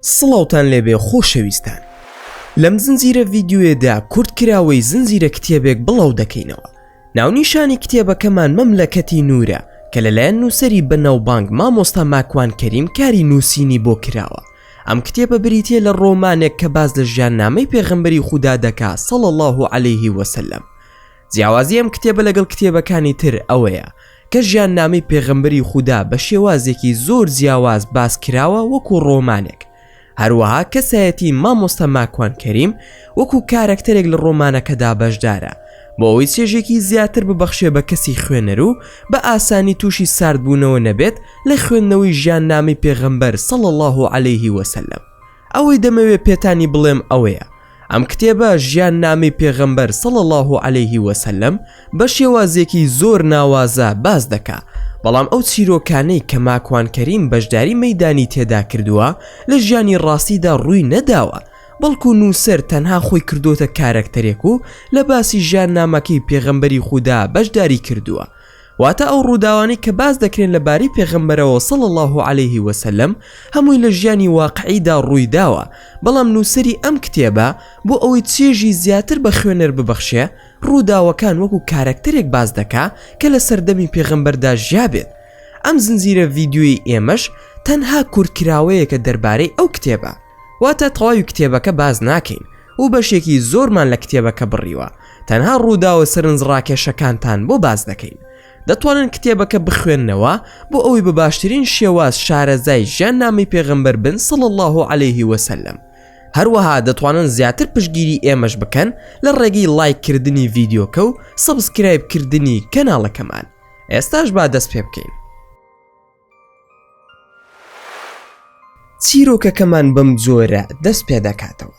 سڵاوتان لێبێ خۆشەویستان لەم زنجیرە ڤیدیۆیەدا کورتکراوەی زنجیرە کتێبێک بڵاو دەکەینەوە ناونیشانی کتێبەکەمان مەملەکەتی نوورە کە لەلایەن نووسەری بەناوبانگ مامۆستا ماکوان کەریم کاری نووسینی بۆ کراوە ئەم کتێبە بریتیە لە ڕۆمانێک کە باس لە ژیاننامەی پێغەمبەری خودا دەکا صلی اللە علیه وسلم جیاوازی ئەم کتێبە لەگەڵ کتێبەکانی تر ئەوەیە کە ژیاننامەی پێغەمبەری خودا بە شێوازێکی زۆر جیاواز باس کراوە وەکو ڕۆمانێک هەروەها کەسایەتی مامۆستا ماکوان کەریم وەکو کارەکتەرێک لە ڕۆمانەکەدا بەشدارە بۆ ئەوەی چێژێکی زیاتر ببەخشێ بە کەسی خوێنەر و بە ئاسانی تووشی ساردبوونەوە نەبێت لە خوێندنەوەی ژیاننامەی پێغەمبەر صلی اللە علیه وسلم ئەوەی دەمەوێ پێتانی بڵێم ئەوەیە ئەم کتێبە ژیان نامەی پێغەمبەر صلی اللە علیه وسلم بە شێوازێکی زۆر ناوازە باس دەکا بەڵام ئەو چیرۆکانەی کە ماکوان کەریم بەشداری مەیدانی تێدا کردووە لە ژیانی ڕاستیدا ڕووی نەداوە بەڵکو نووسەر تەنها خۆی کردۆتە کارەکتەرێک و لە باسی ژیان نامەکەی پێغەمبەری خودا بەشداری کردووە واتە ئەو ڕووداوانەی کە باس دەکرێن لە بارەی پێغەمبەرەوە صلی اللە علیه وسلم هەمووی لە ژیانی واقعیدا ڕوویداوە، بەڵام نووسەری ئەم کتێبە بۆ ئەوەی چێژی زیاتر بە خوێنەر ببەخشێ ڕووداوەکان وەکو کارەکتەرێک باس دەکا کە لە سەردەمی پێغەمبەردا ژیابێت. ئەم زنجیرە ڤیدیۆیەی ئێمەش تەنها کورتکراوەیەکە دەربارەی ئەو کتێبە. واتە تەواوی کتێبەکە باس ناکەین و بەشێکی زۆرمان لە کتێبەکە بڕیوە تەنها ڕووداوە سەرنجڕاکێشەکانتان بۆ باس دەکەین دەتوانن کتێبەکە بخوێننەوە بۆ ئەوەی بە باشترین شێواز شارەزای ژیان نامی پێغەمبەر بن صلی الله علیه وسلم هەروەها دەتوانن زیاتر پشتگیری ئێمەش بکەن لە ڕێگەی لایک کردنی ڤیدیۆکە و subscribe کردنی کەناڵەکەمان ئێستاش با دەست پێ بکەین. چیرۆکەکەمان بەم جۆرە دەست پێ دەکاتەوە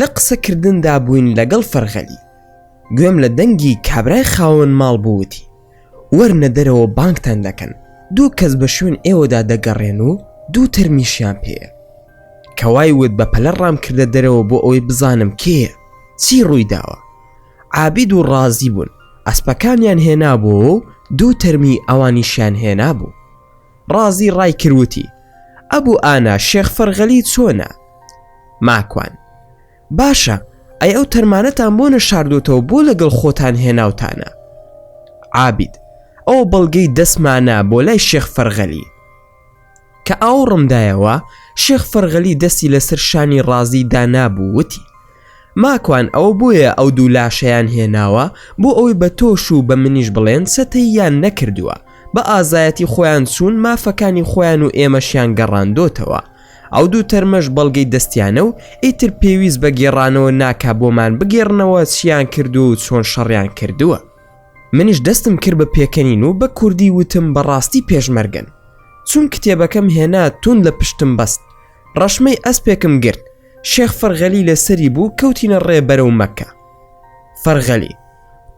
لە قسەکردندا بووین لەگەڵ فەرغەلی گوێم لە دەنگی کابرای خاوەن ماڵ بووتی وەرنە دەرەوە بانگتان دەکەن دوو کەس بە شوێن ئێوەدا دەگەڕێن و دوو تەرمیشیان پێیە کەوای وت بە پەلە ڕام کردە دەرەوە بۆ ئەوەی بزانم کێیە چی ڕووی داوە عابید و ڕازی بوون ئەسپەکانیان هێنابووەوە و دوو تەرمی ئەوانیشیان هێنابوو ڕازی ڕای کرد وتی ئەبوو ئانا شێخ فەرغەلی چۆنە؟ ماکوان باشە ئەی ئەو تەرمانەتان بۆ نەشاردۆتەوە بۆ لەگەڵ خۆتان هێناوتانە؟ عابید ئەوە بەڵگەی دەستمانە بۆ لای شێخ فەرغەلی کە ئاوڕم دایەوە شێخ فەرغەلی دەستی لەسەر شانی ڕازی دانابوو وتی ماکوان ئەوە بۆیە ئەو دوو لاشەیان هێناوە بۆ ئەوەی بە تۆش و بە منیش بڵێن چەتەییان نەکردووە بە ئازایەتی خۆیان چوون مافەکانی خۆیان و ئێمەشیان گەڕاندۆتەوە ئەو دوو تەرمەش بەڵگەی دەستیانە و ئیتر پێویست بە گێڕانەوە ناکا بۆمان بگێڕنەوە چیان کردووە و چۆن شەڕیان کردووە. منیش دەستم کرد بە پێکەنین و بە کوردی وتم بەڕاستی پێشمەرگەن. چووم کتێبەکەم هێنا توند لە پشتم بەست. ڕەشمەی ئەسپێکم گرت. شێخ فەرغەلی لەسەری بوو کەوتینە ڕێ بەرەو مەککە. فەرغەلی،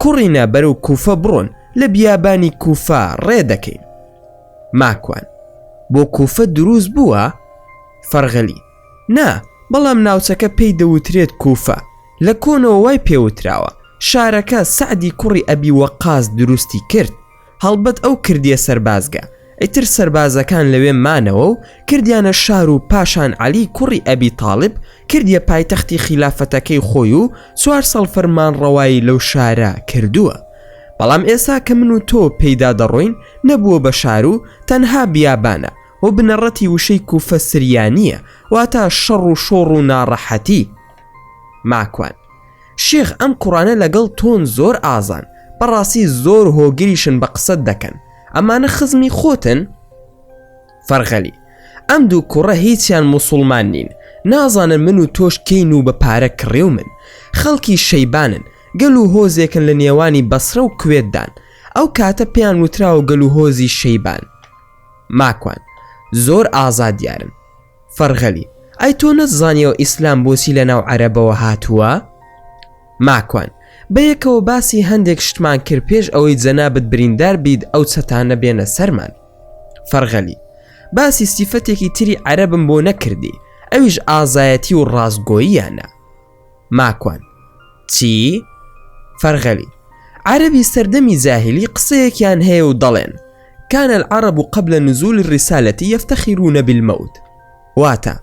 کوڕینە بەرەو کوفە بڕۆن لە بیابانی کوفە ڕێ دەکەین. ماکوان، بۆ کوفە دروست بووە؟ فەرغەلی، نا، بەڵام ناوچەکە پێی دەوترێت کوفە، لە کۆنەوە وای پێوتراوە، شارەکە سەعدی کوڕی ئەبی وەقاس دروستی کرد، هەڵبەت ئەو کردیە سەربازگە، ئیتر سەربازەکان لەوێ مانەوە و کردیانە شار و پاشان عەلی کوڕی ئەبی تاڵب کردیە پایتەختی خیلافەتەکەی خۆی و چوار ساڵ فەرمانڕەوایی لەو شارە کردووە. بەڵام ئێستا کە من و تۆ پێیدا دەڕۆین نەبووە بە شار و تەنها بیابانە و بنەڕەتی وشەی کوفە سریانییە واتە شەڕ و شۆڕ و ناڕەحەتی. ماکوان. شێخ ئەم کوڕانە لەگەڵ تۆن زۆر ئازان بەڕاستی زۆر هۆگریشن بە قسەت دەکەن ئەمانە خزمی خۆتن؟ فەرغەلی ئەم دوو کوڕە هیچیان موسوڵمان نین نازانن من و تۆش کێین و بە پارە کڕیومن خەڵکی شەیبانن گەل و هۆزێکن لە نێوانی بەسرە و کوێتدان ئەو کاتە پێیان وتراوە گەل و هۆزی شەیبان ماکوان زۆر ئازا دیارن فەرغەلی ئەی تۆ نەتزانیەوە ئیسلام بۆچی لە ناو عەرەبەوە هاتووە؟ ماکوان، بەیەکەوە باسی هەندێک شتمان کرد پێش ئەوەی جەنابت بریندار بیت ئەو چەتانە بێنە سەرمان. فەرغەلی، باسی سیفەتێکی تری عەرەبم بۆ نەکردی ئەویش ئازایەتی و ڕاستگۆییانە. ماکوان، چی؟ فەرغەلی، عەرەبی سەردەمی جاهیلی قسەیەکیان هەیە و دەڵێن، کان العرب قبل نزول الرسالة یفتخرون بالموت، واتە،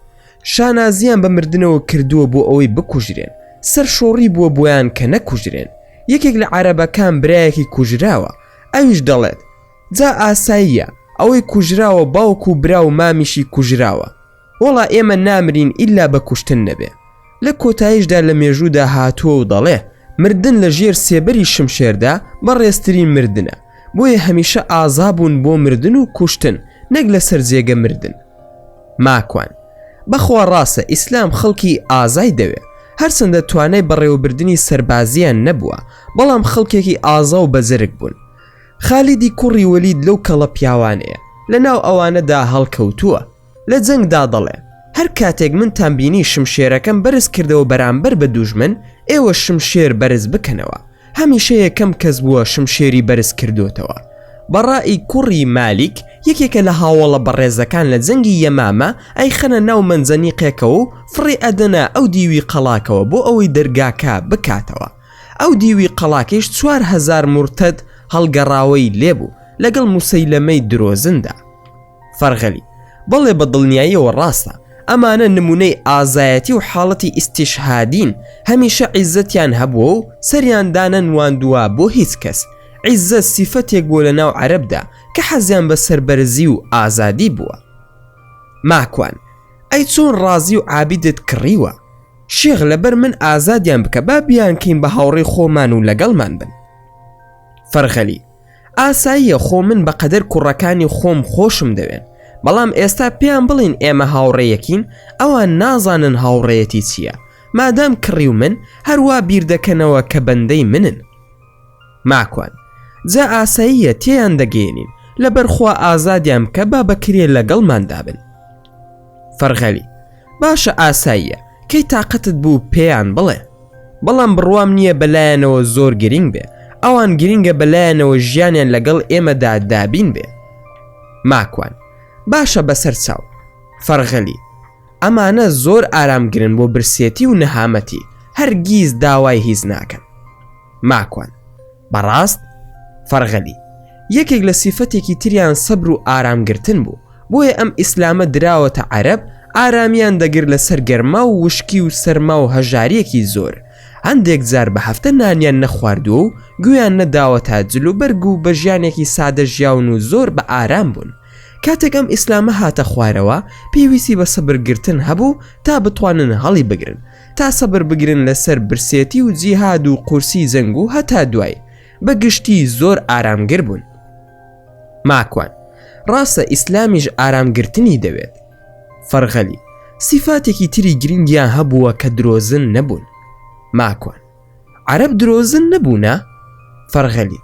شانازیان بە مردنەوە کردووە بۆ ئەوەی بکوژرێن، سەرشۆڕی بووە بۆیان کە نەکوژرێن. یەکێک لە عەرەبەکان برایەکی کوژراوە، ئەویش دەڵێت، جا ئاساییە، ئەوەی کوژراوە باوک و برا و مامیشی کوژراوە. وەڵا ئێمە نامرین ئیلا بە کوشتن نەبێ. لە کۆتاییشدا لە مێژوودا هاتووە و دەڵێ، مردن لە ژێر سێبەری شمشێردا بەڕێزترین مردنە. بۆیە هەمیشە ئازا بوون بۆ مردن و کوشتن نەک لەسەر جێگە مردن. ماکوان، بەخوا ڕاستە ئیسلام خەڵکی ئازای دەوێ، هەرچەندە توانای بەڕێوەبردنی سەربازییان نەبووە، بەڵام خەڵکێکی ئازا و بەجەرگ بوون. خالیدی کوڕی وەلید لەو کەڵە پیاوانەیە، لەناو ئەوانەدا هەڵکەوتووە. لە جەنگدا دەڵێ، هەر کاتێک منتان بینی شمشێرەکەم بەرز کردەوە بەرامبەر بە دوژمن، ئێوەش شمشێر بەرز بکەنەوە. هەمیشە یەکەم کەس بووە شمشێری بەرز کردۆتەوە. بەڕائی کوڕی مالیک یەکێکە لە هاوەڵە بەڕێزەکان لە جەنگی یەمامە ئەیخەنە ناو مەنجەنیقێکەوە و فڕێ ئەدەنە ئەو دیوی قەڵاکەوە بۆ ئەوەی دەرگاکە بکاتەوە. ئەو دیوی قەڵاکەیش 4000 مورتەد هەڵگەڕاوەی لێبوو لەگەڵ موسەیلەمەی درۆزندا. فەرغەلی، بەڵێ بە دڵنیاییەوە ڕاستە، ئەمانە نمونەی ئازایەتی و حاڵەتی ئیستیشهادین، هەمیشە عیزەتیان هەبووە و سەریان دانەنواندووە بۆ هیچ کەس، عیزەت سیفەتێک بووە لە ناو عەرەبدا کە حەزیان بە سەربەرزی و ئازادی بووە. ماکوان، ئەی چۆن ڕازی و عابیدت کڕیوە؟ شێخ لەبەر من ئازادیان بکە با بیانکەین بە هاوڕێی خۆمان و لەگەڵمان بن. فەرغەلی، ئاساییە خۆ من بەقەدەر کوڕەکانی خۆم خۆشم دەوێن بەڵام ئێستا پێیان بڵین ئێمە هاوڕێیەکین ئەوان نازانن هاوڕێیەتی چییە مادام کڕی و من هەروا بیردەکەنەوە کە بەندەی منن ماکوان جا ئاساییە تێیان دەگەێنین لەبەر خوا ئازادیان بکە با بەکرێ لەگەڵماندا بن فەرغەلی باشە ئاساییە کەی تاقەتت بوو پێیان بڵێ بەڵام بڕوام نییە بەلایەنەوە زۆر گرینگ بێ ئەوان گرینگە بەلایەنەوە ژیانیان لەگەڵ ئێمەدا دابین بێ ماکوان باشە بەسەر چاو فەرغەلی ئەمانە زۆر ئارامگرن بۆ برسێتی و نەهامەتی هەرگیز داوای هیچ ناکەن ماکوان بەڕاست؟ فەرغەلی، یەکێک لە سیفەتێکی تریان سەبر و ئارامگرتن بوو، بۆیە ئەم ئیسلامە دراوەتە عەرەب، ئارامیان دەگرت لەسەر گەرما و وشکی و سەرما و هەژارییەکی زۆر، هەندێک جار بە هەفتە نانیان نەخواردووە و گوێیان نەداوەتە جل و بەرگ و بە ژیانێکی سادە ژیاون و زۆر بە ئارام بوون. کاتێک ئەم ئیسلامە هاتە خوارەوە پێویستی بە سەبرگرتن هەبوو تا بتوانن هەڵیبگرن، تا سەبر بگرن لەسەر برسێتی و جیهاد و قورسی جەنگ و هەتا دوای بە گشتی زۆر ئارامگر بوون. ماکوان، ڕاستە ئیسلامیش ئارامگرتنی دەوێت. فەرغەلی، سیفاتێکی تری گرنگیان هەبووە کە درۆزن نەبوون. ماکوان، عەرەب درۆزن نەبوونە؟ فەرغەلی،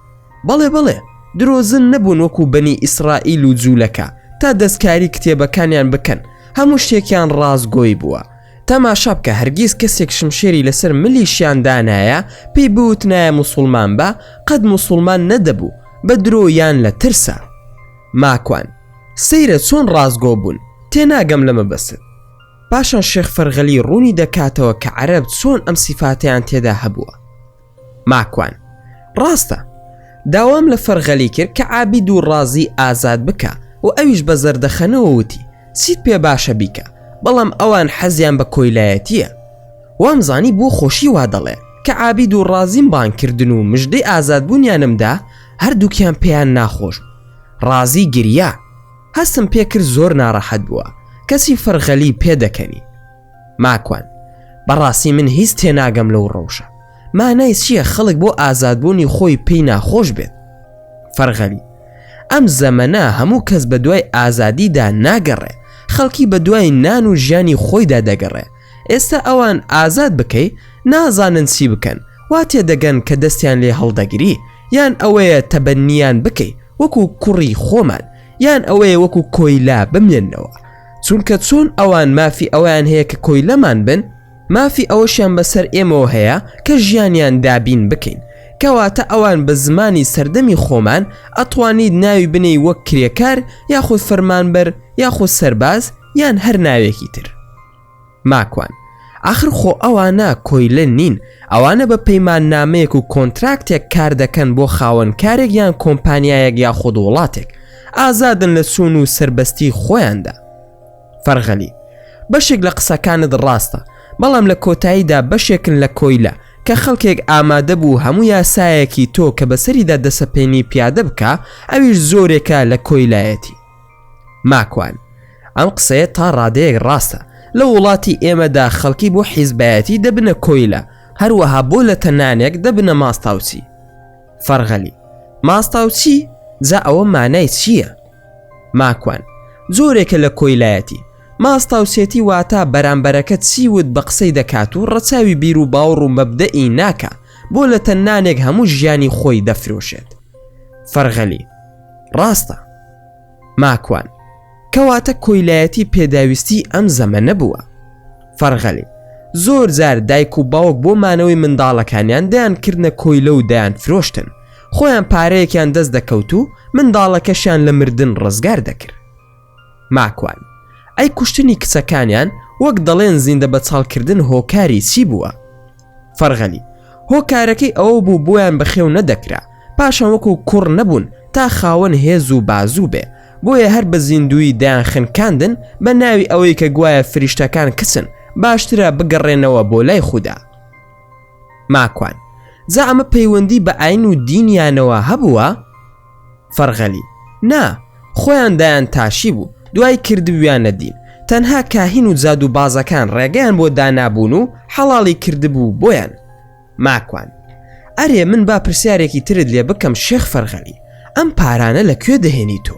بەڵێ بەڵێ، درۆزن نەبوون وەکو بەنی ئیسرائیل و جوولەکە تا دەستکاری کتێبەکانیان بکەن، هەموو شتێکیان ڕاستگۆی بووە. تەماشا بکە هەرگیز کەسێک شمشێری لەسەر ملیشیان دانایە پێی بوتنایە موسوڵمان بە، قەت موسوڵمان نەدەبوو، بە درۆ یان لە ترسا. ماکوان، سەیرە چۆن ڕاستگۆ بوون، تێناگەم لە مەبەستت. پاشان شێخ فەرغەلی ڕوونی دەکاتەوە کە عەرەب چۆن ئەم سیفاتەیان تێدا هەبووە. ماکوان، ڕاستە. داوام لە فەرغەلی کرد کە عابید و ڕازی ئازاد بکا و ئەویش بە زەردەخەنەوە وتی، چیت پێ باشە بیکە، بەڵام ئەوان حەزیان بە کۆیلایەتییە. وامزانی بۆ خۆشی وا دەڵێ. کە عابید و ڕازیم بانگ کردن و مژدەی ئازادبوونیانم دا، هەردووکیان پێیان ناخۆش بوو. ڕازی گریا. هەستم پێ کرد زۆر ناڕەحەت بووە. کەچی فەرغەلی پێدەکەنی. ماکوان، بەڕاستی من هیچ تێناگەم لەو ڕەوشە. مانای چییە خەڵک بۆ ئازادبوونی خۆی پێی ناخۆش بێت؟ فەرغەلی، ئەم زەمەنە هەموو کەس بە دوای ئازادیدا ناگەڕێ، خەڵکی بە دوای نان و ژیانی خۆیدا دەگەڕێ. ئێستا ئەوان ئازاد بکەی نازانن چی بکەن، وا تێدەگەن کە دەستیان لێ هەڵدەگری، یان ئەوەیە تەبەنیان بکەی وەکو کوڕی خۆمان، یان ئەوەیە وەکو کۆیلە بمێننەوە. چونکە چۆن ئەوان مافی ئەوەیان هەیە کە کۆیلەمان بن، مافی ئەوەشیان بەسەر ئێمەوە هەیە کە ژیانیان دابین بکەین، کەواتە ئەوان بە زمانی سەردەمی خۆمان ئەتوانیت ناوی بنێی وەک کرێکار یاخود فەرمانبەر یاخود سەرباز یان هەر ناوێکی تر. ماکوان، ئاخر خۆ ئەوانە کۆیلە نین، ئەوانە بە پەیماننامەیەک و کۆنتراکتێک کار دەکەن بۆ خاوەن کارێک یان کۆمپانیایەک یاخود وڵاتێک، ئازادن لە چوون و سەربەستی خۆیاندا. فەرغەلی. بەشێک لە قسەکانت ڕاستە، بەڵام لە کۆتاییدا بەشێکن لە کۆیلە، کە خەڵکێک ئامادە بوو هەموو یاسایەکی تۆ کە بەسەریدا دەسەپێنی پیادە بکا، ئەویش جۆرێکە لە کۆیلایەتی. ماکوان، ئەم قسەیە تا ڕادەیەک ڕاستە، لە وڵاتی ئێمەدا خەڵکی بۆ حیزبایەتی دەبنە کۆیلە، هەروەها بۆ لەتە نانێک دەبنە ماستاوچی. فەرغەلی، ماستاوچی؟ جا ئەوە مانای چییە؟ ماکوان، جۆرێکە لە کۆیلایەتی. ماستاوچێتی واتا بەرامبەرەکە چی وت بە قسەی دەکات و ڕەچاوی بیر و باوڕ و مەبدەئی ناکا، بۆ لەتە نانێک هەموو ژیانی خۆی دەفرۆشێت. فەرغەلی، ڕاستە. ماکوان، کەواتە کۆیلایەتی پێداویستی ئەم زەمەنە بووە. فەرغەلی، زۆر جار دایک و باوک بۆ مانەوەی منداڵەکانیان دەیان کردنە کۆیلە و دەیان فرۆشتن، خۆیان پارەیەکیان دەست دەکەوت و منداڵەکەشیان لە مردن ڕزگار دەکرد. ماکوان، ئەی کوشتنی کچەکانیان وەک دەڵێن زیندە بەچاڵکردن هۆکاری چی بووە؟ فەرغەلی، هۆکارەکەی ئەوە بوو بۆیان بەخێو نەدەکرا، پاشان وەکو کوڕ نەبوون تا خاوەن هێز و بازوو بێ، بۆیە هەر بە زیندوویی دەیانخنکاندن بە ناوی ئەوەی کە گوایە فریشتەکان کچن، باشترە بگەڕێنەوە بۆ لای خودا. ماکوان، جا ئەمە پەیوەندی بە ئاین و دینیانەوە هەبووە؟ فەرغەلی، نا، خۆیان دایان تاشی بوو، دوای کردبوویانە دین، تەنها کاهین و جادووبازەکان ڕێگەیان بۆ دانابوون و حەڵاڵی کردبوو بۆیان. ماکوان، ئەرێ من با پرسیارێکی ترت لێ بکەم شێخ فەرغەلی، ئەم پارانە لە کوێ دەهێنی تۆ؟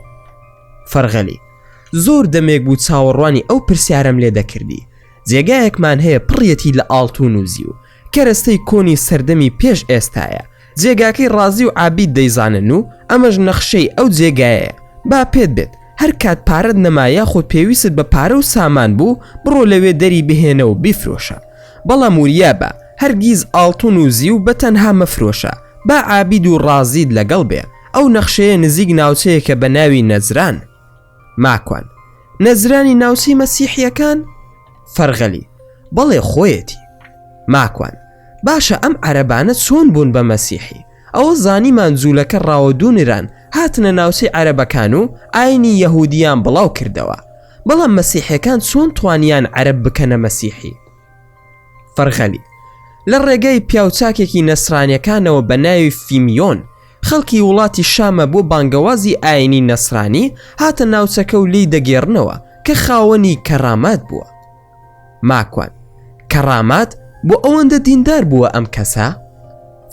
فەرغەلی، زۆر دەمێک بوو چاوەڕوانی ئەو پرسیارەم لێ دەکردی، جێگایەکمان هەیە پڕیەتی لە ئاڵتون و زیو، کەرەستەی کۆنی سەردەمی پێش ئێستایە، جێگاکەی ڕازی و عابید دەیزانن و ئەمەش نەخشەی ئەو جێگایەیە، با پێت بێت، هەر کات پارەت نەما یاخود پێویستت بە پارە و سامان بوو، بڕۆ لەوێ دەری بهێنە و بیفرۆشە. بەڵام وریا بە، هەرگیز ئاڵتون و زیو بە تەنها مەفرۆشە، با عابید و ڕازیت لەگەڵ بێ، ئەو نەخشەیە نزیک ناوچەیەکە بە ناوی نەجران. ماکوان، نەجرانی ناوچەی مەسیحییەکان؟ فەرغەلی، بەڵێ خۆیەتی. ماکوان، باشە ئەم عەرەبانە چۆن بوون بە مەسیحی؟ ئەوە زانیمان جوولەکە ڕاوەدوونران هاتنە ناوچەی عەرەبەکان و ئاینی یەهودیان بڵاو کردەوە، بەڵام مەسیحیەکان چۆن توانیان عەرەب بکەنە مەسیحی؟ فەرغەلی، لە ڕێگای پیاوچاکێکی نەسرانیەکانەوە بە ناوی فیمیۆن، خەڵکی وڵاتی شامە بۆ بانگەوازی ئاینی نەسرانی هاتە ناوچەکە و لێی دەگێڕنەوە کە خاوەنی کەرامات بووە. ماکوان، کەڕامات بۆ ئەوەندە دیندار بووە ئەم کەسە؟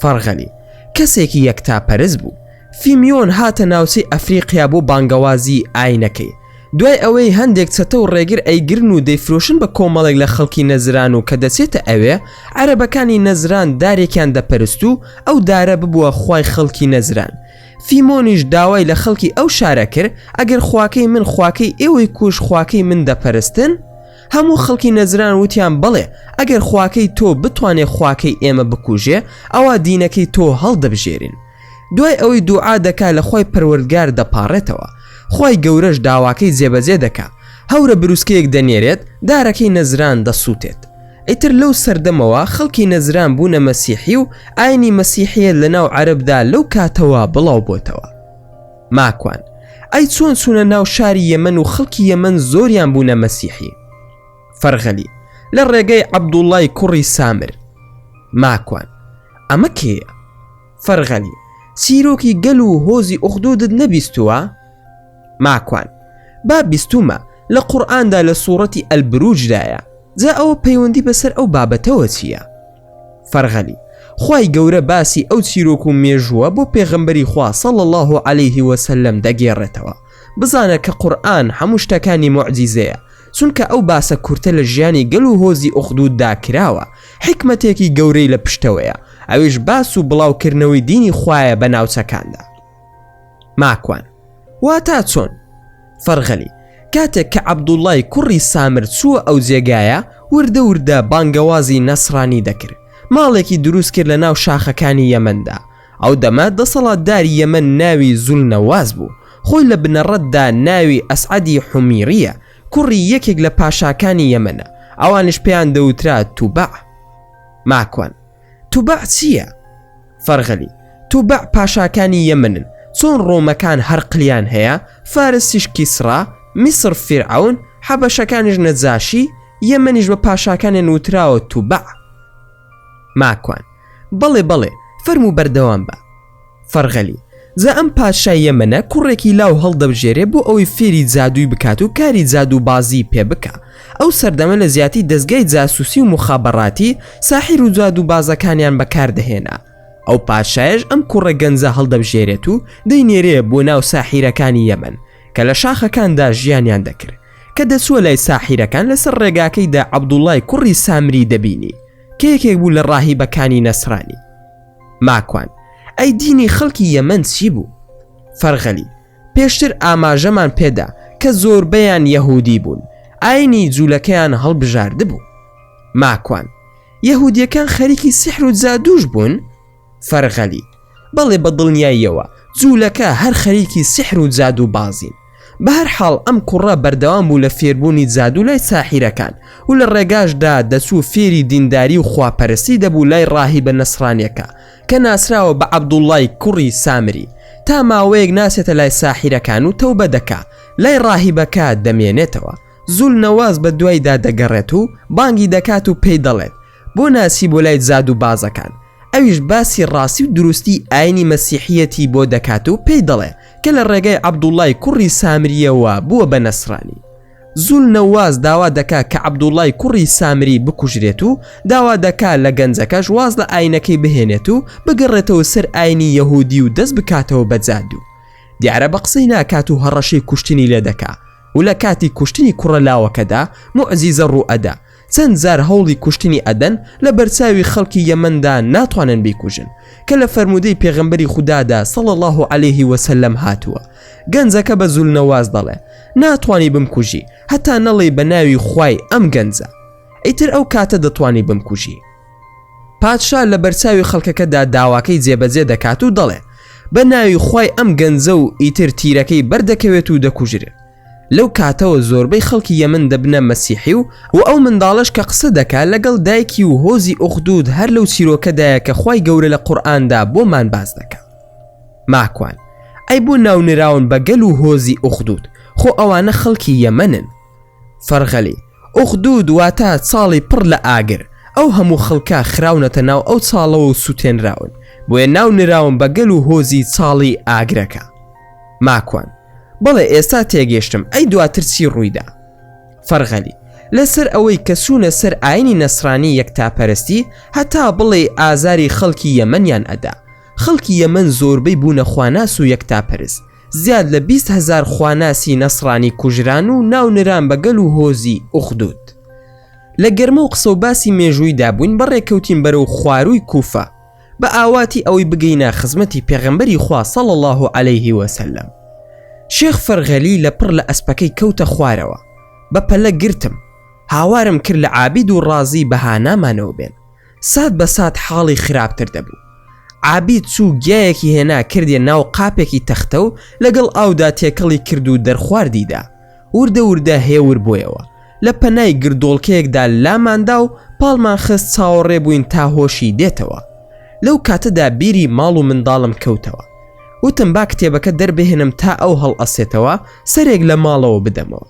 فەرغەلی، کەسێکی یەکتاپەرست بوو. فیمیۆن هاتە ناوچەی ئەفریقیا بۆ بانگەوازی ئاینەکەی. دوای ئەوەی هەندێک چەتە و ڕێگر ئەیگرن و دەیفرۆشن بە کۆمەڵێک لە خەڵکی نەجران و کە دەچێتە ئەوێ، عەرەبەکانی نەجران دارێکیان دەپەرست و ئەو دارە ببووە خوای خەڵکی نەجران. فیمۆنیش داوای لە خەڵکی ئەو شارە کرد، ئەگەر خواکەی من خواکەی ئێوەی کوشت خواکەی من دەپەرستن؟ هەموو خەڵکی نەجران وتیان بەڵێ، ئەگەر خواکەی تۆ بتوانێ خواکەی ئێمە بکوژێ، ئەوا دینەکەی تۆ هەڵدەبژێرین. دوای ئەوەی دوعا دەکا لە خوای پەروەردگار دەپاڕێتەوە. خوای گەورەش داواکەی جێبەجێ دەکا. هەورە بروسکەیەک دەنێرێت، دارەکەی نەجران دەسووتێت. ئیتر لەو سەردەمەوە خەڵکی نەجران بوونە مەسیحی و ئاینی مەسیحیەت لەناو عەرەبدا لەو کاتەوە بڵاو بۆتەوە. ماکوان، ئەی چۆن چوونە ناو شاری یەمەن و خەڵکی یەمەن زۆریان بوونە مەسیحی؟ فەرغەلی، لە ڕێگەی عەبدوڵای کوڕی سامر. ماکوان، ئەمە کێیە؟ فەرغەلی، چیرۆکی گەل و هۆزی ئوخدودت نەبیستووە؟ ماکوان، با بیستوومە، لە قورئاندا لە سوڕەتی البروجدایە، جا ئەوە پەیوەندی بەسەر ئەو بابەتەوە چییە؟ فەرغەلی، خوای گەورە باسی ئەو چیرۆک و مێژووە بۆ پێغەمبەری خوا صلی اللە علیه وسلم دەگێڕێتەوە، بزانە کە قورئان هەموو شتەکانی موعجیزەیە، چونکە ئەو باسە کورتە لە ژیانی گەل و هۆزی ئوخدوددا کراوە، حیکمەتێکی گەورەی لە پشتەوەیە، ئەویش باس و بڵاوکردنەوەی دینی خوایە بە ناوچەکاندا. ماکوان، واتا چۆن؟ فەرغەلی، کاتێک کە عەبدوڵڵای کوڕی سامر چووە ئەو جێگایە، وردە وردە بانگەوازی نەسرانی دەکرد، ماڵێکی دروست کرد لە ناو شاخەکانی یەمەندا، ئەو دەمە دەسەڵاتداری یەمەن ناوی زولنەواز بوو، خۆی لە بنەڕەتدا ناوی ئەسعەدی حومیرییە، کوڕی یەکێک لە پاشاکانی یەمەنە، ئەوانیش پێیان دەوترا توبەع. ماکوان، توبەع چییە؟ فەرغەلی، توبەع پاشاکانی یەمەنن، چۆن ڕۆمەکان هەرقلیان هەیە، فارسیش کیسڕا، میسڕ فیرعەون، حەبەشەکانیش نەجاشی، یەمەنیش بە پاشاکانیان وتراوە توبع. ماکوان، بەڵێ بەڵێ فەرموو بەردەوام بە. فەرغەلی، جا ئەم پادشای یەمەنە کوڕێکی لاو هەڵدەبژێرێ بۆ ئەوەی فێری جادووی بکات و کاری جادووبازی پێ بکا. ئەو سەردەمە لە جیاتی دەزگای جاسوسی و موخابەڕاتی، ساحیر و جادووبازەکانیان بەکار دەهێنا. ئەو پادشایەش ئەم کوڕە گەنجە هەڵدەبژێرێت و دەینێرێ بۆ ناو ساحیرەکانی یەمەن کە لە شاخەکاندا ژیانیان دەکرد. کە دەچووە لای ساحیرەکان لەسەر ڕێگاکەیدا عەبدوڵای کوڕی سامری دەبینی کە یەکێک بوو لە ڕاهیبەکانی نەسرانی. ماکوان، ئەی دینی خەڵکی یەمەن چی بوو؟ فەرغەلی، پێشتر ئاماژەمان پێدا کە زۆربەیان یەهودی بوون، ئاینی جوولەکەیان هەڵبژاردبوو. ماکوان، یەهودیەکان خەریکی سیحر و جادووش بوون؟ فەرغەلی، بەڵێ بە دڵنیاییەوە جوولەکە هەر خەریکی سیحر و جادوو بازین. بە هەر حاڵ ئەم کوڕە بەردەوام بوو لە فێربوونی جادوو لای ساحیرەکان و لە ڕێگاشدا دەچوو فێری دینداری و خواپەرستی دەبوو لای ڕاهیبە نەسرانیەکە کە ناسراوە بە عەبدوڵڵای کوڕی سامری تا ماوەیەک ناچێتە لای ساحیرەکان و تەوبە دەکا لای ڕاهیبەکە دەمێنێتەوە زول نەواز بە دوایدا دەگەڕێت و بانگی دەکات و پێی دەڵێت بۆ ناچی بۆ لای جادووبازەکان ئەویش باسی ڕاستی و دروستی ئاینی مەسیحیەتی بۆ دەکات و پێی دەڵێ کە لە ڕێگای عەبدوڵای کوڕی سامریەوە بووە بە نەسرانی. زول نەواز داوا دەکا کە عەبدوڵای کوڕی سامری بکوژرێت و داوا دەکا لە گەنجەکەش واز لە ئاینەکەی بهێنێت و بگەڕێتەوە سەر ئاینی یەهودی و دەست بکاتەوە بە جادوو. دیارە بە قسەی ناکات و هەڕەشەی کوشتنی لێ دەکا و لە کاتی کوشتنی کوڕە لاوەکەدا موعجیزە ڕوو ئەدا چەند جار هەوڵی کوشتنی ئەدەن لە بەرچاوی خەڵکی یەمەندا ناتوانن بیکوژن کە لە فەرموودەی پێغەمبەری خودادا صلی اللە علیه وسلم هاتووە گەنجەکە بە زولنەواز دەڵێ ناتوانی بمکوژی هەتا نەڵێی بە ناوی خوای ئەم گەنجە ئیتر ئەو کاتە دەتوانی بمکوژی. پادشا لە بەرچاوی خەڵکەکەدا داواکەی جێبەجێ دەکات و دەڵێ بە ناوی خوای ئەم گەنجە و ئیتر تیرەکەی بەردەکەوێت و دەکوژرێت. لەو کاتەوە زۆربەی خەڵکی یەمەن دەبنە مەسیحی و و ئەو منداڵەش کە قسە دەکا لەگەڵ دایکی و هۆزی ئوخدود هەر لەو چیرۆکەدایە کە خوای گەورە لە قورئاندا بۆمان باس دەکا. ماکوان، ئەی بۆ ناونراون بە گەل و هۆزی ئوخدود خۆ ئەوانە خەڵکی یەمەنن؟ فەرغەلی، ئوخدود واتە چاڵی پڕ لە ئاگر، ئەو هەموو خەڵکە خراونەتە ناو ئەو چاڵەوە و سوتێنراون، بۆیە ناونراون بە گەل و هۆزی چاڵی ئاگرەکە. ماکوان، بەڵێ ئێستا تێگەشتم ئەی دواتر چی ڕوویدا؟ فەرغەلی، لەسەر ئەوەی کە چوونە سەر ئاینی نەسرانی یەکتاپەرستی هەتا بڵێی ئازاری خەڵکی یەمەنیان ئەدا خەڵکی یەمەن زۆربەی بوونە خواناس و یەکتاپەرست زیاد لە 20 هەزار خواناسی نەسرانی کوژران و ناونران بە گەل و هۆزی ئوخدود لە گەرمە و قسە و باسی مێژوویدا بووین بەڕێکەوتین بەرەو خوارووی کوفە بە ئاواتی ئەوەی بگەینە خزمەتی پێغەمبەری خوا صلی اللە علیه وسلم شێخ فەرغەلی لە پڕ لە ئەسپەکەی کەوتە خوارەوە بە پەلە گرتم هاوارم کرد لە عابید و ڕازی بە هانامانەوە بێن سات بە سات حاڵی خراپتر دەبوو عابید چوو گیایەکی هێنا کردیە ناو قاپێکی تەختە و لەگەڵ ئاودا تێکەڵی کرد و دەرخواردیدا وردە وردە هێور بۆیەوە لە پەنای گردۆڵکەیەکدا لاماندا و پاڵمان خست چاوەڕێ بووین تا هۆشی دێتەوە. لەو کاتەدا بیری ماڵ و منداڵم کەوتەوە. وتم با کتێبەکە دەربهێنم تا ئەو هەڵئەسێتەوە سەرێک لە ماڵەوە بدەمەوە.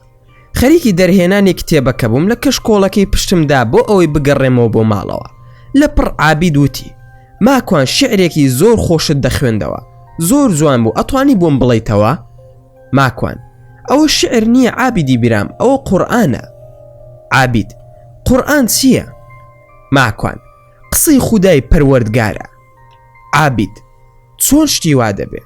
خەریکی دەرهێنانی کتێبەکە بووم لە کەشکۆڵەکەی پشتمدا بۆ ئەوەی بگەڕێمەوە بۆ ماڵەوە. لەپڕ عابید وتی، ماکوان شیعرێکی زۆر خۆشت دەخوێندەوە. زۆر جوان بوو ئەتوانی بۆم بڵێیتەوە؟ ماکوان، ئەوە شیعر نییە عابیدی برام ئەوە قورئانە. عابید، قورئان چییە؟ ماکوان، قسەی خودای پەروەردگارە. عابید، چۆن شتی وا دەبێ؟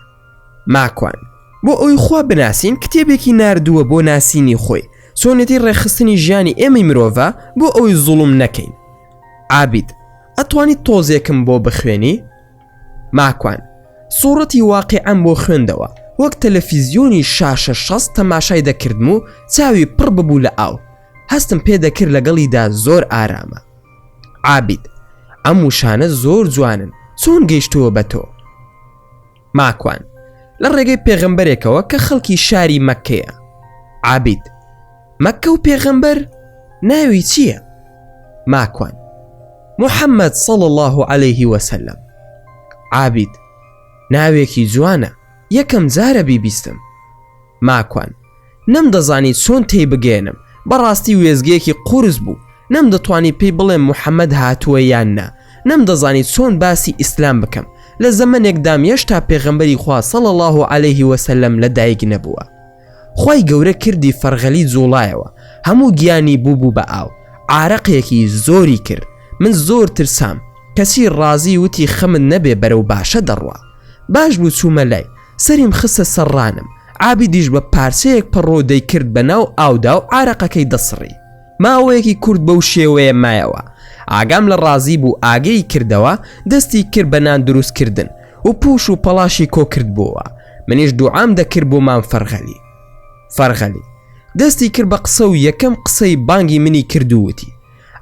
ماکوان، بۆ ئەوەی خوا بناسین کتێبێکی ناردووە بۆ ناسینی خۆی، چۆنێتی ڕێکخستنی ژیانی ئێمەی مرۆڤە بۆ ئەوەی زوڵم نەکەین. عابید، ئەتوانی تۆزێکم بۆ بخوێنی؟ ماکوان، سوڕەتی واقیعم بۆ خوێندەوە، وەک تەلەفیزیۆنی شاشە 60 تەماشای دەکردم و چاوی پڕ ببوو لە ئاو، هەستم پێ دەکرد لەگەڵیدا زۆر ئارامە. عابید، ئەم وشانە زۆر جوانن، چۆن گەیشتووە بە تۆ؟ ماکوان، لە ڕێگەی پێغەمبەرێکەوە کە خەڵکی شاری مەککەیە. عابید، مەککە و پێغەمبەر؟ ناوی چییە؟ ماکوان، محەممەد صلی اللە علیه وسلم. عابید، ناوێکی جوانە، یەکەم جارە بیبیستم. ماکوان، نەمدەزانی چۆن تێی بگەیەنم. بەڕاستی وێستگەیەکی قورس بوو، نەمدەتوانی پێی بڵێم محەمەد هاتووە یان نا، نەمدەزانی چۆن باسی ئیسلام بکەم، لە زەمەنێکدام یەشتا پێغەمبەری خوا صلی اللە علیه وسلم لە دایک نەبووە. خوای گەورە کردی فەرغەلی جوڵایەوە، هەموو گیانی بووبوو بە ئاو، عارەقێکی زۆری کرد، من زۆر ترسام، کەچی ڕازی وتی خەمت نەبێ بەرەو باشە دەڕوا. باش بوو چوومە لای، سەریم خستە سەر ڕانم، عابیدیش بە پارچەیەک پەڕۆ دەیکرد بە ناو ئاودا و عارەقەکەی دەسڕی. ماوەیەکی کورت بەو شێوەیە مایەوە. ئاگام لە ڕازی بوو ئاگری کردەوە، دەستی کرد بە نان دروست کردن و پووش و پەڵاشی کۆ کردبۆوە. منیش دوعام دەکرد بۆ مام فەرغەلی. فەرغەلی. دەستی کرد بە قسە و یەکەم قسەی بانگی منی کرد و وتی.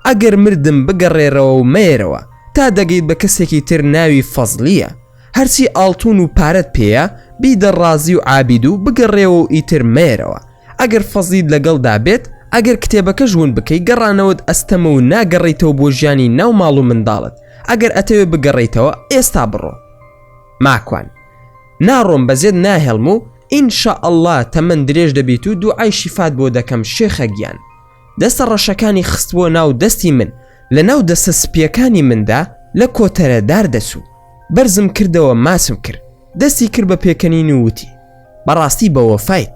ئەگەر مردم بگەڕێرەوە و مەیەرەوە تا دەگەیت بە کەسێکی تر ناوی فەزلییە. هەرچی ئاڵتون و پارەت پێیە بیدە ڕازی و عابید و بگەڕێوە و ئیتر مەیەرەوە. ئەگەر فەزلیت لەگەڵدا بێت، ئەگەر کتێبەکەش ون بکەی گەڕانەوەت ئەستەمە و ناگەڕێیتەوە بۆ ژیانی ناو ماڵ و منداڵت. ئەگەر ئەتەوێ بگەڕێیتەوە ئێستا بڕۆ. ماکوان. ناڕۆم بەجێت ناهێڵم و ان شاء اللە تەمەن درێژ دەبیت و دوعای شیفات بۆ دەکەم شێخە گیان. دەستە ڕەشەکانی خستبووە ناو دەستی من، لە ناو دەستە سپییەکانی مندا لە کۆتەرە دار دەچوو. بەرزم کردەوە ماچم کرد. دەستی کرد بە پێکەنین و وتی، بەڕاستی بەوەفایت.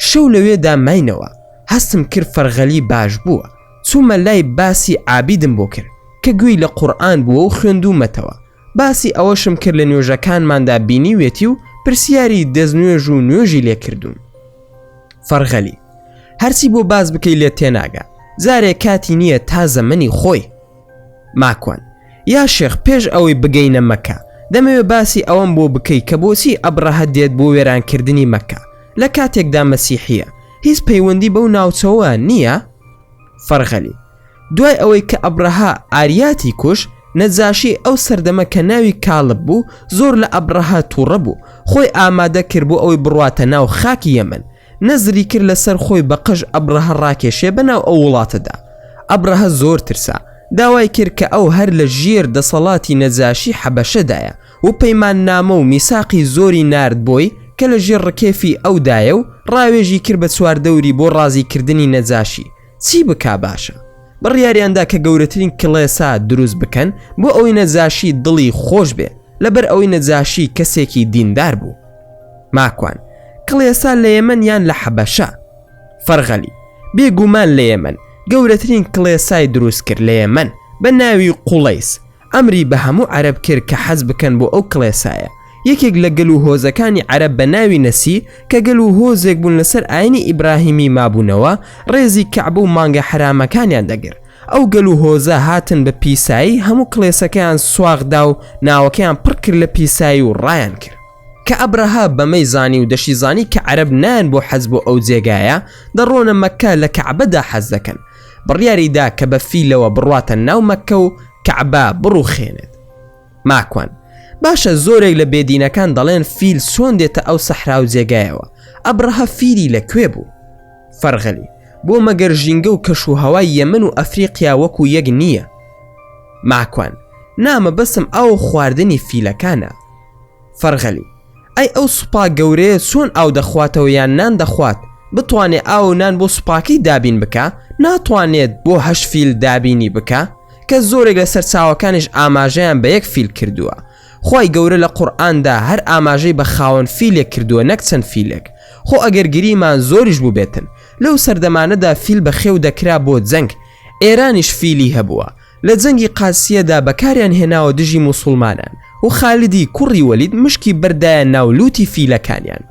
شەو لەوێدا ماینەوە. هەستم کرد فەرغەلی باش بووە. چوومە لای باسی عابیدم بۆ کرد کە گوێی لە قورئان بووە و خوێندوومەتەوە. باسی ئەوەشم کرد لە نوێژەکانماندا بینیوێتی و پرسیاری دەستنوێژ و نوێژی لێ کردووم. فەرغەلی، هەرچی بۆ باس بکەی لێت تێناگا. جارێ کاتی نییە تا زەمەنی خۆی. ماکوان، یا شێخ پێش ئەوەی بگەینە مەکە، دەمەوێ باسی ئەوەم بۆ بکەی کە بۆچی ئەبرەهە دێت بۆ وێرانکردنی مەکە لە کاتێکدا مەسیحییە، هیچ پەیوەندی بەو ناوچەوە نییە؟ فەرغەلی، دوای ئەوەی کە ئەبرەهە ئاریاتی کوشت، نەجاشی ئەو سەردەمە کە ناوی کاڵب بوو زۆر لە ئەبرەهە توڕە بوو، خۆی ئامادە کرد بۆ ئەوەی بڕواتە ناو خاکی یەمەن، نەزری کرد لەسەر خۆی بە قژ ئەبرەهە ڕاکێشێ بە ناو ئەو وڵاتەدا. ئەبرەهە زۆر ترسا، داوای کرد کە ئەو هەر لە ژێر دەسەڵاتی نەجاشی حەبەشەدایە و پەیماننامە و میساقی زۆری نارد بۆی کە لە ژێر ڕکێفی ئەودایە و ڕاوێژی کرد بە چواردەوری بۆ ڕازیکردنی نەجاشی چی بکا باشە؟ بڕیاریان دا کە گەورەترین کڵێسا دروست بکەن بۆ ئەوەی نەجاشی دڵی خۆش بێ، لەبەر ئەوەی نەجاشی کەسێکی دیندار بوو. ماکوان، کڵێسا لە یەمەن یان لە حەبەشە؟ فەرغەلی، بێ گومان لە یەمەن، گەورەترین کڵێسای دروست کرد لە یەمەن بە ناوی قوڵەیس، ئەمری بە هەموو عەرەب کرد کە حەج بکەن بۆ ئەو کڵێسایە. یەکێک لە گەل و هۆزەکانی عەرەب بە ناوی نەسی کە گەل و هۆزێک بوون لەسەر ئاینی ئیبراهیمی مابوونەوە، ڕێزی کەعبە و مانگە حەرامەکانیان دەگرت. ئەو گەل و هۆزە هاتن بە پیسایی هەموو کڵێسەکەیان سواغ دا و ناوەکەیان پڕ کرد لە پیسایی و ڕایان کرد. کە ئەبرەهە بەمەی زانی و دەشیزانی کە عەرەب نایەن بۆ حەج بۆ ئەو جێگایە، دەڕۆنە مەککە لە کەعبەدا حەج دەکەن. بڕیاری دا کە بە فیلەوە بڕواتە ناو مەککە و کەعبە بڕوخێنێت. ماکوان، باشە زۆرێک لە بێدینەکان دەڵێن فیل چۆن دێتە ئەو سەحرا و جێگایەوە، ئەبرەهە فیلی لە کوێ بوو؟ فەرغەلی، بۆ مەگەر ژینگە و کەش و هەوای یەمەن و ئەفریقیا وەکو یەک نییە؟ ماکوان، نا مەبەستم ئاو خواردنی فیلەکانە. فەرغەلی، ئەی ئەو سوپا گەورەیە چۆن ئاو دەخواتەوە یان نان دەخوات، بتوانێ ئاو و نان بۆ سوپاکەی دابین بکا، ناتوانێت بۆ هەشت فیل دابینی بکا، کە زۆرێک لە سەرچاوەکانیش ئاماژەیان بە یەک فیل کردووە. خوای گەورە لە قورئاندا هەر ئاماژەی بە خاوەن فیلێک کردووە نەک چەند فیلێک. خۆ ئەگەر گریمان زۆریش بووبێتن. لەو سەردەمانەدا فیل بەخێو دەکرا بۆ جەنگ. ئێرانیش فیلی هەبووە. لە جەنگی قادسیەدا بەکاریان هێناوە دژی موسوڵمانان و خالیدی کوڕی وەلید مشکی بەردایە ناو لوتی فیلەکانیان.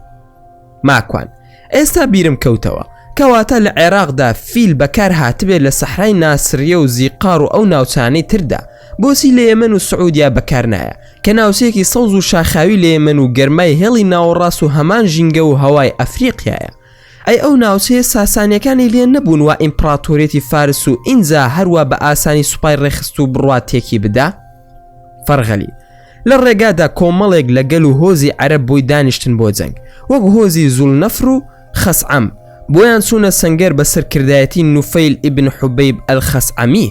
ماکوان، ئێستا بیرم کەوتەوە، کەواتە لە عێراقدا فیل بەکار هاتبێ لە سەحرای ناسریە و زیقار و ئەو ناوچانەی تردا، بۆچی لە یەمەن و سعودیا بەکار نایە، کە ناوچەیەکی سەوز و شاخاوی لە یەمەن و گەرمای هێڵی ناوەڕاست و هەمان ژینگە و هەوای ئەفریقیایە؟ ئەی ئەو ناوچەیە ساسانیەکانی لێ نەبوون وا ئیمپڕاتۆریەتی فارس و ئینجا هەروا بە ئاسانی سوپای ڕێخست و بڕوا تێکی بدا؟ فەرغەلی لە ڕێگادا کۆمەڵێک لە گەل و هۆزی عەرەب بۆی دانیشتن بۆ جەنگ وەک هۆزی زولنەفر و خەسعەم بۆیان چوونە سەنگەر بە سەرکردایەتی نوفەیل ئیبن حوبەیب ئەلخەسعەمی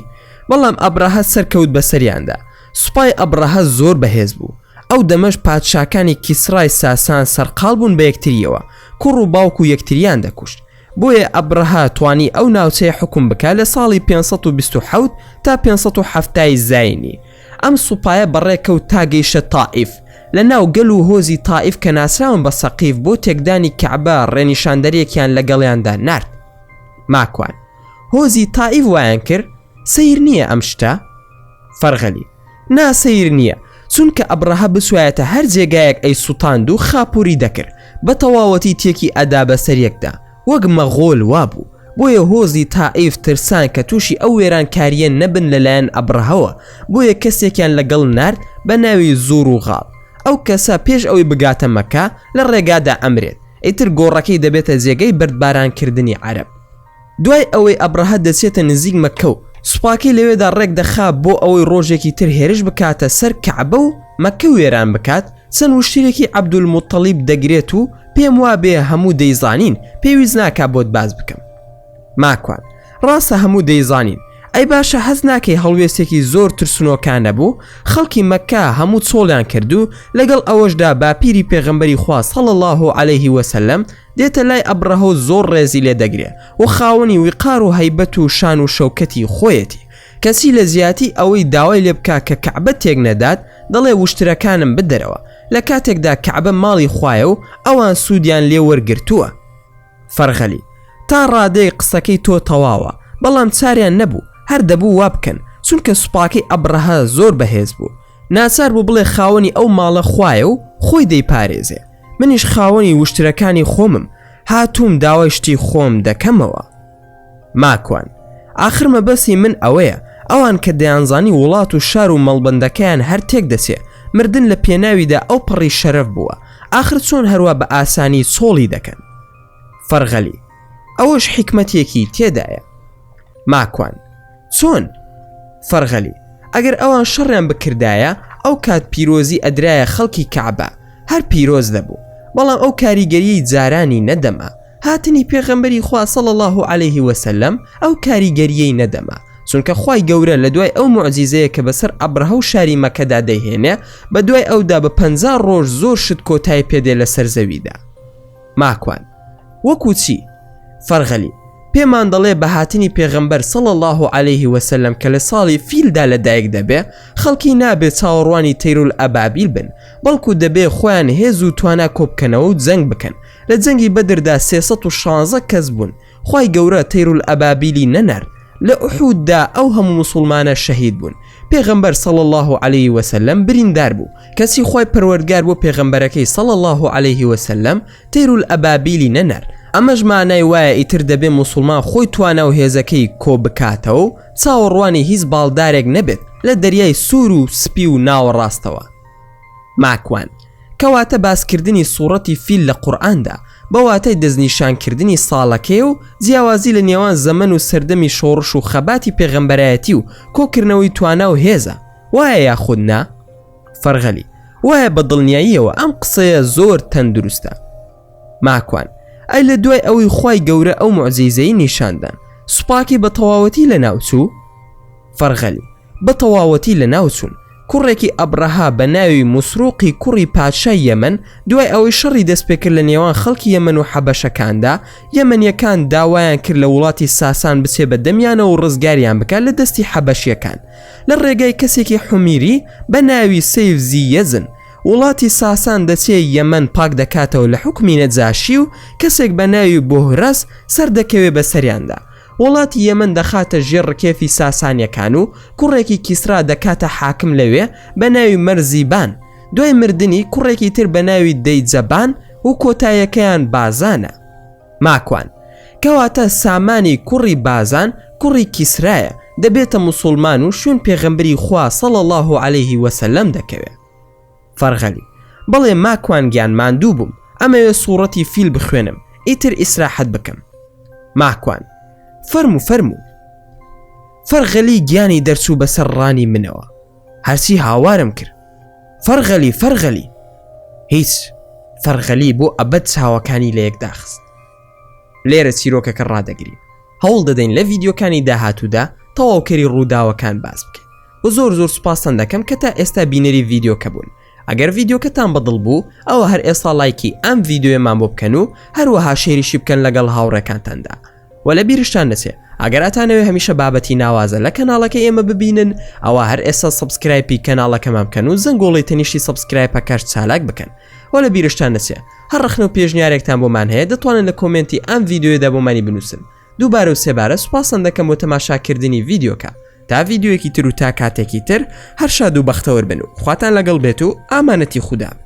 بەڵام ئەبرەهە سەرکەوت بەسەریاندا سوپای ئەبرەهە زۆر بەهێز بوو ئەو دەمەش پادشاکانی کیسرای ساسان سەرقاڵ بوون بە یەکترییەوە، کوڕ و باوک و یەکتریان دەکوشت. بۆیە ئەبرەهە توانی ئەو ناوچەیە حوکم بکا لە ساڵی 527 تا 570 زاینی. ئەم سوپایە بەڕێکەوت تا گەیشتە تائیف. لە ناو گەل و هۆزی تائیف کە ناسراون بە سەقیف بۆ تێکدانی کەعبە ڕێنیشاندەرێکیان لەگەڵیاندا نارد. ماکوان. هۆزی تائیف وایان کرد؟ سەیر نییە ئەم شتە؟ فەرغەلی. نا سەیر نییە، چونکە ئەبڕەهە بچوایەتە هەر جێگایەک ئەیسوتاند و خاپوری دەکرد، بە تەواوەتی تێکی ئەدا بەسەر یەکدا، وەک مەغۆل وابوو، بۆیە هۆزی تائیف ترسان کە توشی ئەو وێرانکارییە نەبن لەلایەن ئەبڕەهەوە، بۆیە کەسێکیان لەگەڵ نارد بە ناوی زوڕوغاڵ، ئەو کەسە پێش ئەوەی بگاتە مەکە لە ڕێگادا ئەمرێت، ئیتر گۆڕەکەی دەبێتە جێگەی بەردبارانکردنی عەرەب. دوای ئەوەی ئەبرەهە دەچێتە نزیک مەککە و سوپاکەی لەوێدا ڕێک دەخا بۆ ئەوەی ڕۆژێکی تر هێرش بکاتە سەر کەعبە و مەککە وێران بکات، چەند وشترێکی عەبدولموتەڵیب دەگرێت و پێم وابێ هەموو دەیزانین پێویست ناکا بۆت باس بکەم. ماکوان، ڕاستە هەموو دەیزانین، ئەی باشە هەست ناکەی هەڵوێستێکی زۆر ترسنۆکانە بوو، خەڵکی مەککە هەموو چۆڵیان کرد و لەگەڵ ئەوەشدا باپیری پێغەمبەری خوا صلی اللە علیه وسلم دێتە لای ئەبرەهە و زۆر ڕێزی لێ دەگرێ و خاوەنی ویقار و هەیبەت و شان و شەوکەتی خۆیەتی، کەچی لە جیاتی ئەوەی داوای لێ بکا کە کەعبە تێک نەدات دەڵێ وشترەکانم بدەرەوە، لە کاتێکدا کەعبە ماڵی خوایە و ئەوان سوودیان لێ وەرگرتووە. فەرغەلی، تا ڕادەیەک قسەکەی تۆ تەواوە، بەڵام چاریان نەبوو، هەر دەبوو وا بکەن، چونکە سوپاکەی ئەبرەهە زۆر بەهێز بوو، ناچار بوو بڵێ خاوەنی ئەو ماڵە خوایە و خۆی دەیپارێزێ. منیش خاوەنی وشترەکانی خۆمم هاتووم داوای شتی خۆم دەکەمەوە. ماکوان، ئاخر مەبەستی من ئەوەیە ئەوان کە دەیانزانی وڵات و شار و مەڵبەندەکەیان هەر تێک دەچێ، مردن لە پێناویدا ئەو پەڕی شەرەف بووە، ئاخر چۆن هەروا بە ئاسانی چۆڵی دەکەن؟ فەرغەلی، ئەوەش حیکمەتێکی تێدایە. ماکوان، چۆن؟ فەرغەلی، ئەگەر ئەوان شەڕیان بکردایە ئەو کات پیرۆزی ئەدرایە خەڵکی کەعبە هەر پیرۆز دەبوو بەڵام ئەو کاریگەریەی جارانی نەدەما هاتنی پێغەمبەری خوا صلی اللە علیه وسلم ئەو کاریگەریەی نەدەما چونکە خوای گەورە لە دوای ئەو موعجیزەیە کە بەسەر ئەبرەهە و شاری مەکەدا دەیهێنێ بە دوای ئەودا بە 50 ڕۆژ زۆر شت کۆتای پێدێ لەسەر زەویدا ماکوان، وەکو چی؟ فەرغەلی، پێمان دەڵێ بە هاتنی پێغەمبەر صلی اللە علیه وسلم کە لە ساڵی فیلدا لە دایک دەبێ خەڵکی نابێ چاوەڕوانی تەیرولئەبابیل بن بەڵکو دەبێ خۆیان هێز و توانا کۆبکەنەوە و جەنگ بکەن لە جەنگی بەدردا 316 کەس بوون خوای گەورە تەیرولئەبابیلی نەنارد لە ئوحوددا ئەو هەموو موسوڵمانە شەهید بوون پێغەمبەر صلی اللە علیه وسلم بریندار بوو کەچی خوای پەروەردگار بۆ پێغەمبەرەکەی صلی اللە علیه وسلم تەیرولئەبابیلی نەنارد ئەمەش مانای وایە ئیتر دەبێ موسوڵمان خۆی توانا و هێزەکەی کۆ بکاتەوە و چاوەڕوانی هیچ باڵدارێک نەبێت لە دەریای سوور و سپی و ناوەڕاستەوە ماکوان، کەواتە باسکردنی سوڕەتی فیل لە قورئاندا، بە واتای دەستنیشانکردنی ساڵەکەیە و جیاوازی لە نێوان زەمەن و سەردەمی شۆڕش و خەباتی پێغەمبەرایەتی و کۆکردنەوەی توانا و هێزە، وایە یاخود نا؟ فەرغەلی، وایە بە دڵنیاییەوە ئەم قسەیە زۆر تەندروستە. ماکوان، ئەی لە دوای ئەوەی خوای گەورە ئەو موعجیزەی نیشاندان، سوپاکەی بە تەواوەتی لەناوچوو؟ فەرغەلی، بە تەواوەتی لەناوچوون. کوڕێکی ئەبرەها بە ناوی موسروقی کوڕی پادشای یەمەن، دوای ئەوەی شەڕی دەستپێکرد لە نێوان خەڵکی یەمەن و حەبەشەکاندا، یەمەنیەکان داوایان کرد لە وڵاتی ساسان بچێ بە دەمیانەوە و ڕزگاریان بکات لە دەستی حەبەشیەکان لە ڕێگای کەسێکی حومیری بە ناوی سەیف زی یەزن. وڵاتی ساسان دەچێ یەمەن پاک دەکاتەوە لە حوکمی نەجاشی و کەسێک بە ناوی بوهرەس سەردەکەوێ بەسەریاندا. وڵاتی یەمەن دەخاتە ژێر ڕکێفی ساسانیەکان و کوڕێکی کیسرا دەکاتە حاکم لەوێ بە ناوی مەرزیبان، دوای مردنی کوڕێکی تر بە ناوی دەیجەبان و کۆتایەکەیان بازانە. ماکوان، کەواتە سامانی کوڕی بازان کوڕی کیسرایە، دەبێتە موسوڵمان و شوێن پێغەمبری خوا صلی اللە علیه وسلم دەکەوێ. فەرغەلی، بەڵێ ماکوان گیان ماندوو بووم ئەمەوێ سوڕەتی فیل بخوێنم ئیتر ئیسراحەت بکەم. ماکوان، فەرموو فەرموو. فەرغەلی گیانی دەرچوو بەسەر ڕانی منەوە هەرچی هاوارم کرد فەرغەلی فەرغەلی هیچ فەرغەلی بۆ ئەبەد چاوەکانی لە یەک داخست. لێرە چیرۆکەکە ڕادەگرین هەوڵ دەدەین لە ڤیدیۆکانی داهاتوودا تەواوکەری ڕووداوەکان باس بکەین. و زۆر زۆر سوپاستان دەکەم کە تا ئێستا بینەری ڤیدیۆکە بوون. ئەگەر ڤیدیۆکەتان بەدڵ بوو ئەوە هەر ئێستا لایکی ئەم ڤیدیۆیەمان بۆ بکەن و هەروەها share یشی بکەن لەگەڵ هاوڕێکانتاندا وە لە بیرشتان نەچێ ئەگەر ئەتانەوێ هەمیشە بابەتی ناوازە لە کەناڵەکەی ئێمە ببینن ئەوە هەر ئێستا subscribe ی کەناڵەکەمان بکەن و زەنگۆڵی تەنیشتی subscribe ەکەش چالاک بکەن وە لە بیرشتان نەچێ هەر ڕەخنە و پێشنیارێکتان بۆمان هەیە دەتوانن لە comment ی ئەم ڤیدیۆیەدا بۆمانی بنووسن دووبارە و سێبارە سوپاستان دەکەم بۆ تەماشاکردنی ڤیدیۆکە تا ڤیدیۆیەکی تر و تا کاتێکی تر هەر شاد و بەختەوەر بن و خواتان لەگەڵ بێت و ئامانەتی خودا بن.